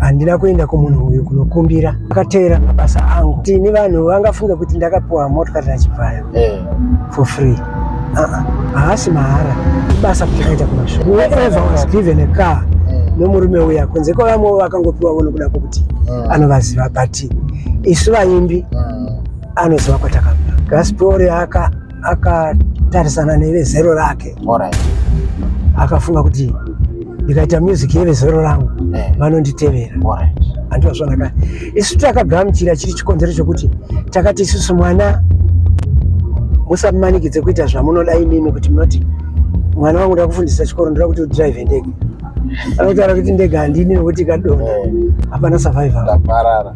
Handina kuenda kumunhu uyu kunokumbira, akateera mabasa angu. Tini vanhu vangafunge kuti ndakapiwa motokari naChivhayo for free. Haasi mahara, ibasa kutakaita kumashure. Whoever was given a car nomurume uya, kunze kwevamwe vakangopiwavo nokuda kwokuti anovaziva, but isu vaimbi anoziva kwatakabva. Gaspori akatarisana nevezero rake, akafunga kuti ndikaita music yevezero rangu vanonditevera. Handivazvona. Isu takagamuchira chiri chikonzero chokuti takati isusu mwana musamumanikidze kuita zvamunoda imimi, kuti munoti mwana wangu ndakufundisa chikoro, ndoda kuti udhiraivhe ndege. Anotaura kuti ndege handini nokuti ikadonha hapana survivor. Ndaparara.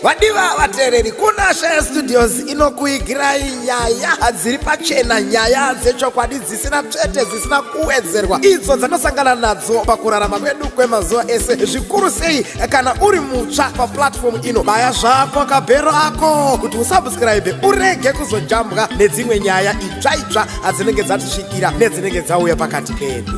Vadiwa vateereri, kuna Shaya Studios inokuigirai nyaya dziri pachena, nyaya dzechokwadi dzisina tsvete, dzisina kuwedzerwa, idzo dzanosangana nadzo pakurarama kwedu kwemazuva ese, zvikuru sei kana uri mutsva paplatform ino. Baya zvako kabhero ako kuti usubscribe, urege kuzojambwa nedzimwe nyaya itsva itsva dzinenge dzatisvikira nedzinenge dzauya pakati pedu.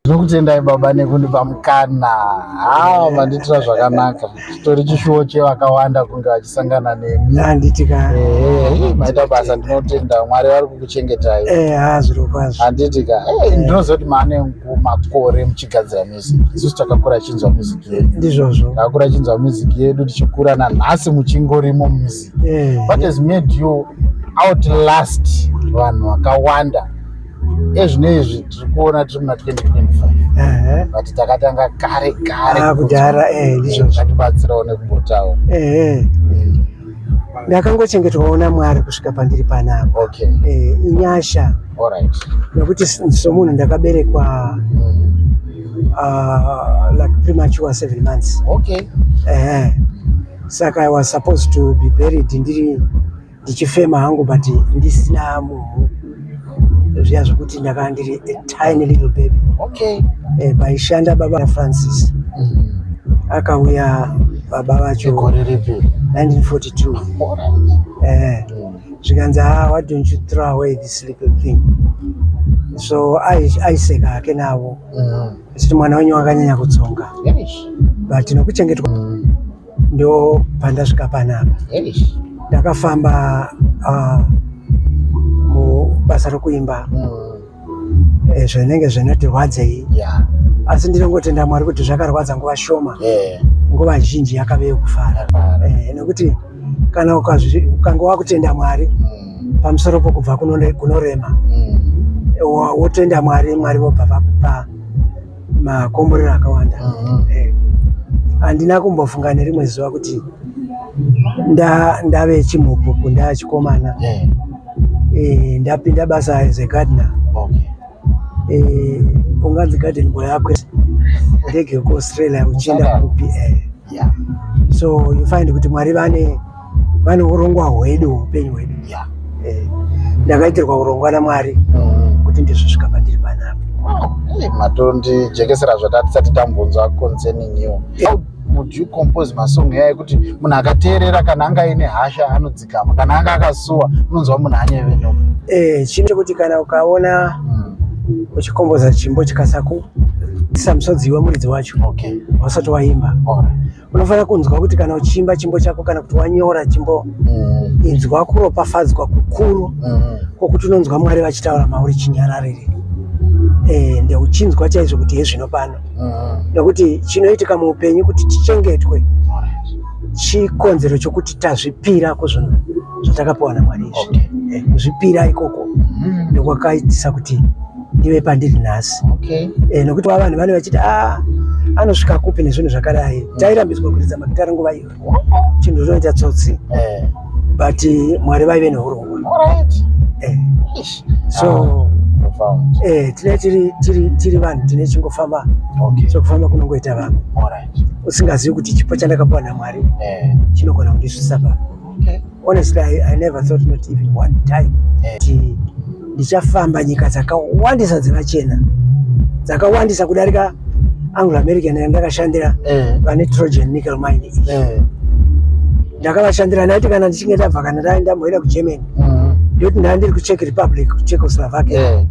Ndinokutendai baba nekundipa mukana. Ha, mandiitira zvakanaka. Chitori chishuwo chevakawanda kunge vachisangana nemi. Handiti ka? Ehe, maita basa, ndinotenda. Mwari vari kukuchengetai. Ha, zviro kwazvo. Handiti ka? Ndinoziva kuti maane makore muchigadzira music. Isusu takakura tichinzwa music yedu. Ndizvozvo. Takakura tichinzwa music yedu tichikura, nanhasi muchingorimo music. What has made you outlast vanhu vakawanda? Ezvino izvi tiri kuona tiri muna 2025, but takatanga kare kare. Ah, kudhara, ndizvozvo. Zvatibatsirawo nekumbotaura. Ehe, ndakangochengetwawo naMwari kusvika pandiri panapa. Inyasha nekuti somunhu ndakaberekwa like premature, 7 months. Saka I was supposed to be buried ndiri ndichifema hangu, but ndisina muhu zviya zvokuti ndakanga ndiri a tiny little baby. Paishanda baba Francis, akauya baba vacho. Igore ripi? 1942. Zvikanzi, "Ah, why don't you throw away this little thing?" So aiseka hake navo achiti mwana wenyu wakanyanya kutsonga, but nokuchengetwa ndo pandasvika panapa. Ndakafamba mubasa rokuimba, zvinenge zvinotirwadzei, asi ndinongotenda Mwari kuti zvakarwadza nguva shoma, nguva zhinji yakave yokufara. Nekuti kana ukange wakutenda Mwari pamusoro pokubva kunorema, wotenda Mwari, Mwari vobva vakupa makomborero akawanda. Handina kumbofunga nerimwe zuva kuti ndave chimhupupu, ndachikomana, ndapinda basa as a gardener. Unganzi garden boy yako ndege yekuAustralia uchienda kupi? So you find kuti Mwari vane urongwa hwedu, upenyu hwedu. Ndakaitirwa urongwa naMwari kuti ndizosvika pandiri panapa. Wow. Hey, matondijekesera zvatisati tambonzwa concerning you. How would you compose masong yaya ekuti munhu akateerera, kana anga aine hasha anodzikama, kana anga akasuwa unonzwa munhu anyevenuka? Chinhu chekuti kana ukaona uchikomboza chimbo chikasakuisa musodzi iwe muridzi wacho wasati waimba, unofanira kunzwa kuti kana uchiimba chimbo chako kana kuti wanyora chimbo, inzwa kuropafadzwa kukuru kwokuti unonzwa Mwari vachitaura mauri chinyararire, ende uchinzwa chaizvo kuti hezvino pano, nekuti chinoitika muupenyu kuti tichengetwe chikonzero chokuti tazvipira kuzvinhu zvatakapiwa naMwari izvi. Kuzvipira ikoko ndokwakaitisa kuti ndive pandiri nhasi. Nekuti vanhu vane vachiti, "A, anosvika kupi nezvinhu zvakadai?" Tairambidzwa kuridza magitari nguva iyo, chinhu chinoita tsotsi, but Mwari vaive neurongwa. So Ah, profound. Tine tiri vanhu tine chingofamba sokufamba kunongoita vamwe, usingazivi kuti chipo chandakapiwa naMwari chinogona kundisvitsa pa. Honestly, I never thought, not even one time, kuti ndichafamba nyika dzakawandisa dzevachena, dzakawandisa kudarika Anglo American yandakashandira, vane Trojan nickel mine iyi. Ndakavashandira, ndaiti kana ndichinge ndabva, kana ndamboenda kuGermany, ndoti ndaa ndiri kuCzech Republic, kuCzechoslovakia,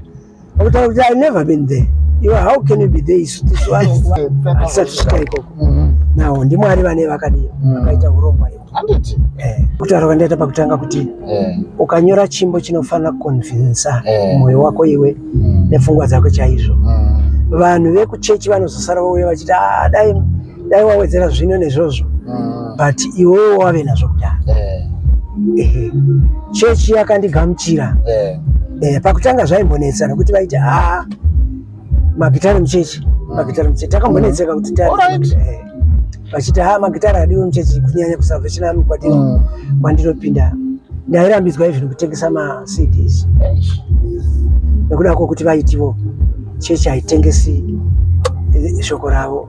okutaura kuti I never been there. Iwe, how can you be there? Isu tisu vanhu hatisati tisvika ikoko. Nawo ndiMwari vane vakadii, vakaita urongwa iwo. Handiti? Kutaura kwandaita pakutanga kuti ukanyora chimbo chinofanira kuconvinsa mwoyo wako iwe nepfungwa dzako chaizvo. Vanhu vekuchechi vanozosara vouya vachiti, "Ah, dai dai wawedzera zvino nezvozvo," but iwewo wave nazvo kudhara. Ehe, chechi yakandigamuchira. Pakutanga zvaimbonetsa nekuti vaiti, "A, magitari muchechi, magitari muchechi." Takambonetseka kuti vachiti, "Ha, magitari adiwe muchechi," kunyanya kuSalvation Army kwatiri kwandinopinda. Ndairambidzwa even kutengesa maCDs nekuda kwokuti vaitivo chechi haitengesi shoko ravo.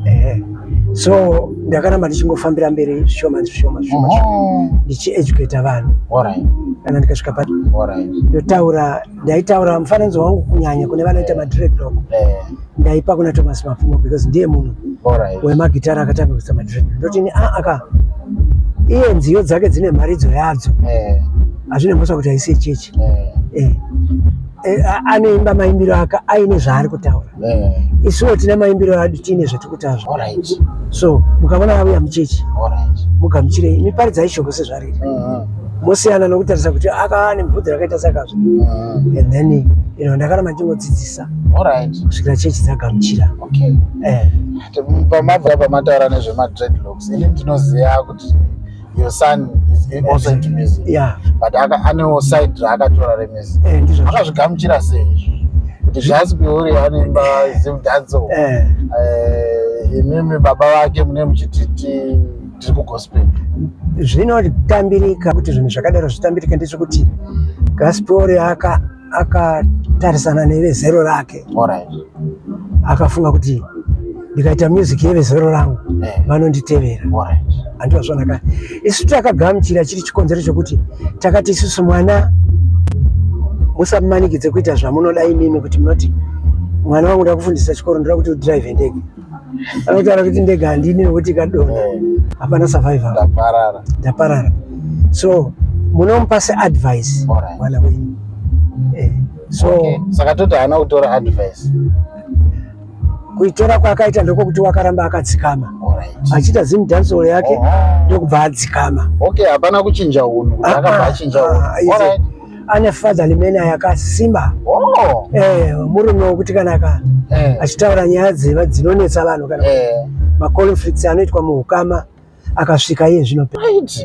Ehe. So ndakaramba ndichingofambira mberi zvishoma zvishoma zvishoma, ndichieducata vanhu. Kana ndikasvika pa ndotaura, ndaitaura mufananidzo wangu kunyanya kune vanoita madreadlock. Ndaipa kuna Thomas Mapfumo because ndiye munhu wemagitara akatanga kuisa madreadlock. Ndoti ini, "Ah, aka iye nziyo dzake dzine mharidzo yadzo, hazvina mhosva kuti haisi yechechi." Anoimba maimbiro aka aine zvaari kutaura. Isuwo tine maimbiro adu, tiine zvatiri kutaura. So mukaona auya muchechi, mugamuchirei, miparidzai shoko sezvariri. Mosiyana nokutarisa kuti aka ane mubvudzi rakaita sakazvo. And then ndakaramba ndichingodzidzisa kusvikira chechi dzagamuchira. Pamabva pamataura nezvemadreadlocks, ini ndinoziva kuti your son is also into music, but anewo side raakatora remusic. Ndizvozvo. Akazvigamuchira sei izvozvo kuti Guspy anoimba zimdancehall, imimi baba vake mune muchititi tiri kugospel? Zvinotambirika. Kuti zvinhu zvakadaro zvitambirike ndezvekuti Guspy akatarisana nevezero rake. Akafunga kuti ndikaita music yevezero rangu, vanonditevera. Handiti zvanaka? Isu takagamuchira chiri chikonzero chokuti takati isusu mwana musamumanikidze kuita zvamunoda imimi, kuti munoti, "Mwana wangu, ndakufundisa chikoro, ndoda kuti udhiraivhe ndege." Anotaura kuti, "Ndege handini nokuti ikadonha hapana survival." Ndaparara. Ndaparara. So munomupa seadvice mwana wenyu. So Okay. Saka toti haana kutora advice? Kuitora kwaakaita ndokwekuti wakaramba akadzikama achiita zimdancehall yake, ndokubva adzikama. Okay, hapana kuchinja unhu, kuti akabva achinja unhu. Ah, ane fatherly manner yakasimba. Murume wekuti kana achitaura nyaya dzinonetsa vanhu kana maconflicts anoitwa muukama, akasvika iye zvino.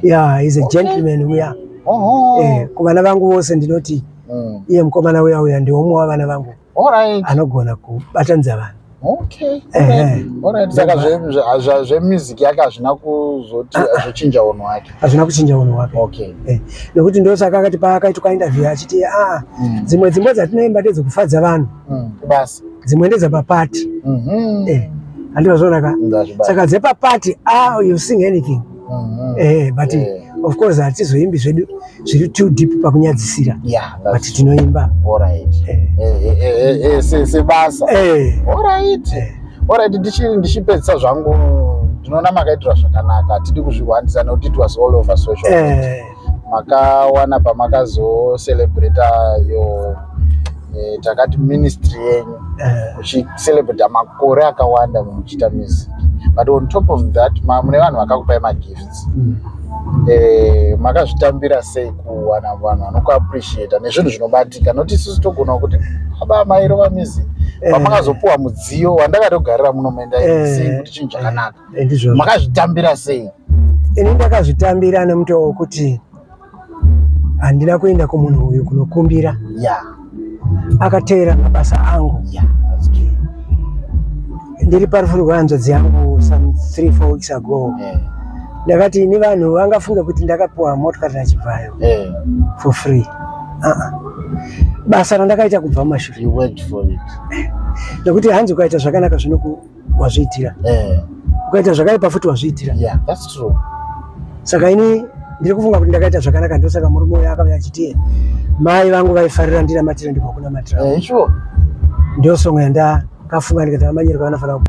Yeah, is a gentleman uya. Kuvana vangu vose ndinoti iye mukomana uya uya ndeumwe wavana vangu anogona kubatanidza vanhu. Alright. Saka zvemusic yake hazvina kuzoti zvochinja unhu hwake? Hazvina kuchinja unhu hwake. Nekuti ndosaka akati paakaitwa interview achiti, "Aa, dzimwe dzimbo dzatinoimba ndedzekufadza vanhu, Basi. Dzimwe ndedzapapati." Handivazvona ka? Ndazvibata. Saka dzepapati, ah, you sing anything. But of course hatizoimbi zvedu zviri too deep pakunyadzisira, but tinoimba. Sebasa. Alright. Ndichipedzisa zvangu, ndinoona makaitirwa zvakanaka. Hatidi kuzvihwandisa nekuti it was all over social media. Makawana pamakazocelebrata yo takati ministry yenyu, muchicelebrata makore akawanda muchiita music, but on top of that mune vanhu vakakupai magifts. Makazvitambira sei kuwana vanhu vanokuappreciata nezvinhu zvinobatika, nokuti isusu togona kuti aba mairova music, pamakazopuwa mudziyo wandakatogarira muno maenda sei kuti chinhu chakanaka? Ndizvozvo. Makazvitambira sei? Ini ndakazvitambira nemutoo wekuti handina kuenda kumunhu uyu kunokumbira. Akateera mabasa angu. Yeah, that's true. Ndiri parufu rwehanzvadzi yangu some 3-4 weeks ago, ndakati ini vanhu vangafunge kuti ndakapiwa motikari naChivhayo for free. Uh-uh. Basa randakaita kubva mumashure. You worked for it. Nekuti hanzi ukaita zvakanaka zvinoku wazviitira, ukaita zvakaipa futi wazviitira. Yeah, that's true. Saka ini ndiri kufunga kuti ndakaita zvakanaka, ndosaka murume uyo akauya achiti, "Mai vangu vaifarira ndinamatira, ndikokunamatira." Ndio song yandakafunga ndikati amanyirwa vanofanira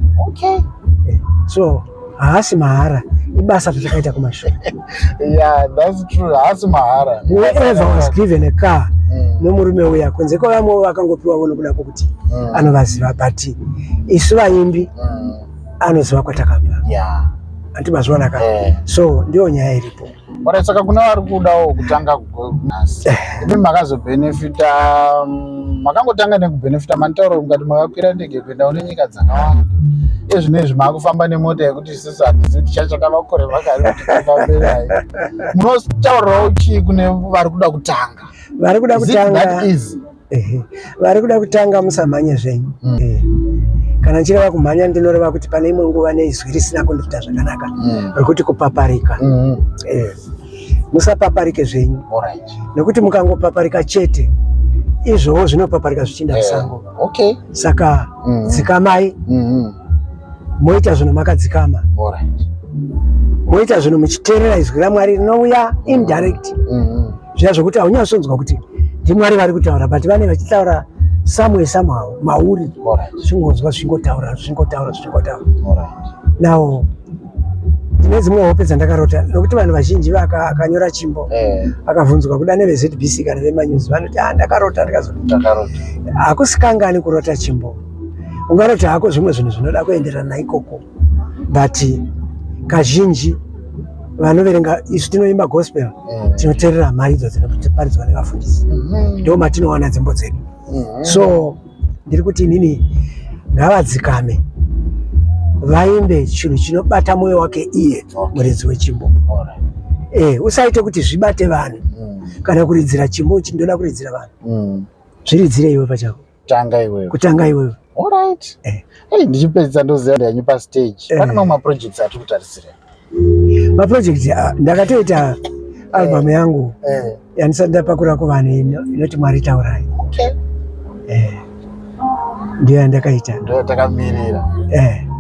So haasi mahara, ibasa ratakaita kumashure. Yeah, that's true. Haasi mahara. Whoever was given a car Nomurume uya, kunze kwevamwewo vakangopiwavo nokuda kwokuti anovaziva, but isu vaimbi anoziva kwatakabva. Anti mazuva aka so ndiyo nyaya iripo. Alright, saka kuna vari kudawo kutanga nhasi, imi makazobhenefita, makangotanga nekubhenefita manitauro mukati makakwira ndege kuendawo nenyika dzakawanda. Ezvinezvi maakufamba nemota yekuti isusu hatizivi tichachata makore makari kuti tifambe nayo. Munotaurirawo chii kune vari kuda kutanga? Vari kuda Is it that kutanga easy? Ehe. Vari kuda kutanga, musamhanye zvenyu. Kana ndichireva kumhanya, ndinoreva kuti pane imwe nguva neizwi risina kundiita zvakanaka rekuti kupaparika. Musapaparike zvenyu, nekuti mukangopaparika chete, izvowo zvinopaparika zvichinda musango. Saka dzikamai, moita zvinhu makadzikama, moita zvinhu muchiteerera izwi raMwari rinouya indirect, zviya zvokuti haunyatsonzwa kuti ndiMwari vari kutaura, but vane vachitaura somewhere, somehow mauri, zvichingonzwa, zvichingotaura, zvichingotaura, zvichingotaura. Now ndine dzimwe hope dzandakarota, nokuti vanhu vazhinji akanyora chimbo, akabvunzwa kuda neveZBC kana vemanews, vanoti, "Ah, ndakarota." Ndikazoti Ndakarota. Hakusikangani kurota chimbo. Ungarota hako zvimwe zvinhu zvinoda kuenderana naikoko, but kazhinji vanoverenga, isu tinoimba gospel, tinoteerera mharidzo dzinoparidzwa nevafundisi, ndo matinowana dzimbo dzedu. So ndiri kuti inini ngavadzikame, vaimbe chinhu chinobata mwoyo wake iye muridzi wechimbo. Usaite kuti zvibate vanhu kana kuridzira chimbo uchi ndoda kuridzira vanhu. Zviridzire iwe pachako. Tanga iwewe. Kutanga iwewe. Alright. Hey, ndichipedzisa, ndoziva yanyu pastage. Pane mamwe maprojects atiri kutarisira? Maproject, ah, ndakatoita album yangu yandisati ndapakura kuvanhu, inoti Mwari Taurai. Ndiyo yandakaita. Ndo takamirira.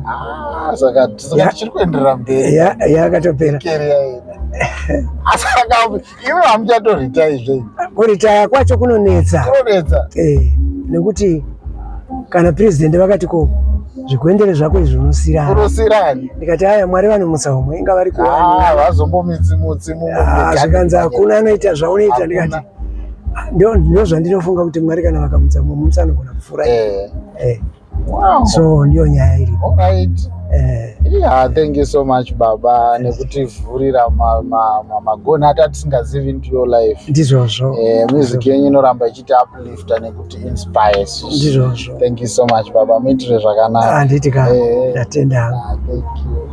Ah, saka tichiri kuenderera mberi. Yakatopera. Career yedu. Saka iwe hamuchatoretire zvenyu? Kuretire kwacho kunonetsa. Kunonetsa. Nekuti kana purezidendi vakati, "Ko zvigwendere zvako izvi unosirana?" Unosirani. Ndikati, "Aya, Mwari vanomutsa umwe, inga vari kuwani." Ah, vazombomutsi mumwe. Ah, zvikanzi, "Hakuna anoita zvaunoita." Hakuna. Ndikati, "Ah, ndo zvandinofunga kuti Mwari kana vakamutsa mumwe, mutsa anogona kupfuura." So ndiyo nyaya iripo. Yeah, thank you so much, baba, nekutivhurira magoni ati atisingazivi into your life. Ndizvozvo. Music yenyu inoramba ichiti uplifta nekuti inspire isusu. Ndizvozvo. Thank you so much, baba, muitire zvakanaka. Handiti ka? Ndatenda hangu. Ah, thank you.